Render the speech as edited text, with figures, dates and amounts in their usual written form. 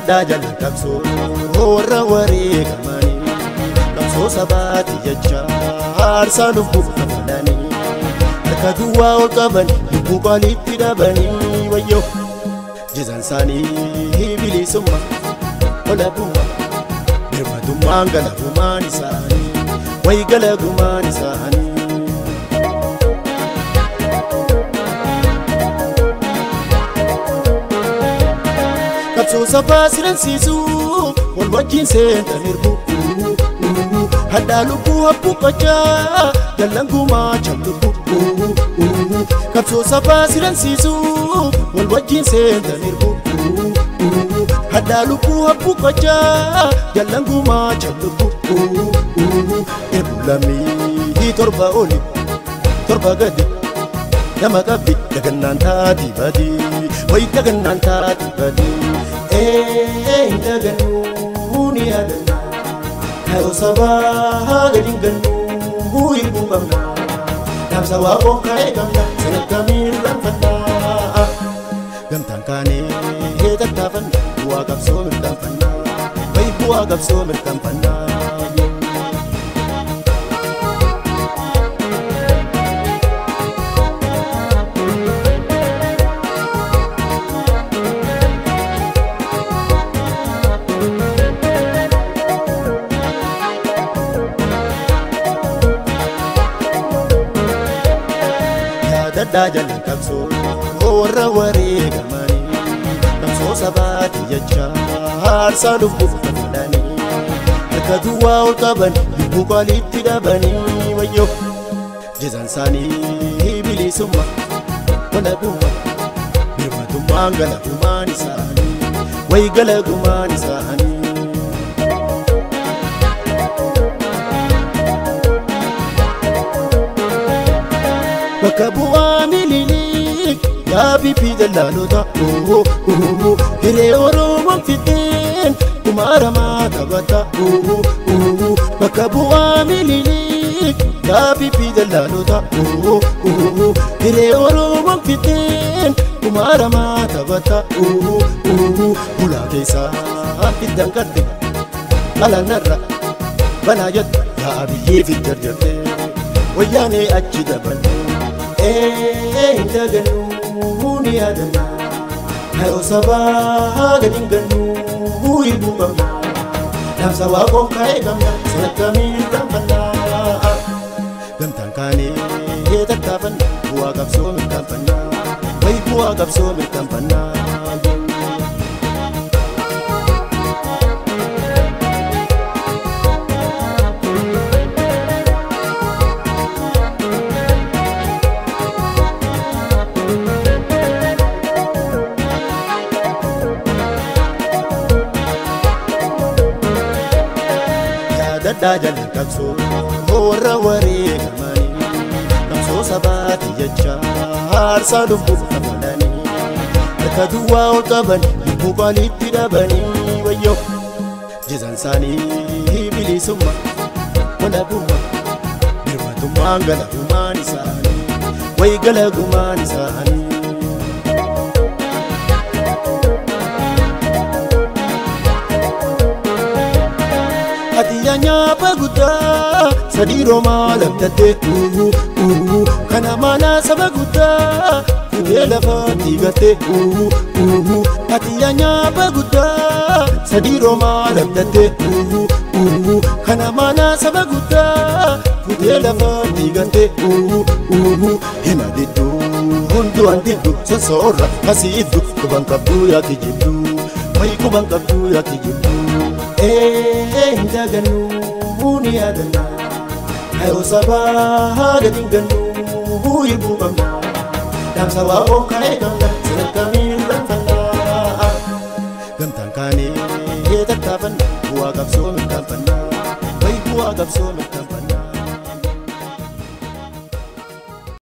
Dajjal qabsoo warra wareegamanii qabsoo sabaati jecha aarsaa lubbuu kafalanii harka duwwaa ol qaban lubbuu qaaliitti dhabanii wayyoo jizaan isaanii bilisummaa walabummaa birmadummaan galagumaan isaanii wayi galagumaan isaanii. Qabsoo sabaa siransiisuu wal wajjin seentan erguu hadhaa lubbuu habbuuqqachaa jallan gumaachan lubbuu qabsoo sabaa siransiisuu wal wajjin seentan erguu hadhaa lubbuu habbuuqqachaa jallan gumaachan lubbuu eebbu lammii torba oli torba gadi nama qabdi dagannaan taati badii wayi dagannaan taati badii. Daganuu ni yaadanna yeroo sabaa gadi hin gannuu hirbuu qabna dhaamsa waaqoon kaa'ee qabna sana akkamiin irraanfannaa gamtaan kaanee tattaafanna bu'aa qabsoo mirkaanfannaa wayi bu'aa qabsoo mirkaanfannaa. Dajjal qabsoo warra wareegamanii qabsoo sabaati jecha aarsaa lubbuu kafalanii harka duwwaa ol qaban lubbuu qaaliitti dhabanii wayyoo jizaan isaanii bilisummaa walabummaa birmadummaan galagumaan isaanii wayi galagumaan isaanii. Bakka bu'aa mililik yaa bibii dallaalota hiree Oromoon fixeen kumaaramaa taphata bakka bu'aa mililik yaa bibii dallaalota hiree Oromoon fixeen kumaaramaa taphata bulaa keessaa fiddan qatte qalanarra banaa jettu yaa biyyee fidjarjarte wayyaanee achi dabalte. Daganuu ni yaadanna yeroo sabaa gadi hin gannuu hirbuu qabna dhaamsa waaqoon kaa'ee qabna sana akkamiin irraanfannaa gamtaan kaanee tattaafanna bu'aa qabsoo mirkaanfannaa wayi bu'aa qabsoo mirkaanfannaa. Dajjal qabsoo warra wareegamanii qabsoo sabaati jecha aarsaa lubbuu kafalanii harka duwwaa ol qaban lubbuu qaaliitti dhabanii wayyoo jizaan isaanii bilisummaa walabummaa birmadummaan galagumaan isaanii wayi galagumaan isaanii. Ati nyaapa guddaa sadii roomaa labdattee kana mana saba guddaa fuutee lafaatti gattee ati nyaapa guddaa sadii roomaa labdattee kana mana saba guddaa fuutee lafaatti gattee hima didduu hundumaan didduu sossoorra asii idduu quban qabduu yaa kijibduu wayi quban qabduu yaa kijibduu. Daganuu ni yaadanna yeroo sabaa gadi hin gannuu hirbuu qabna dhaamsa waaqoon kaa'ee qabna sana akkamiin irraanfannaa gamtaan kaanee tattaafanna bu'aa qabsoo mirkaanfannaa wayi bu'aa qabsoo mirkaanfannaa.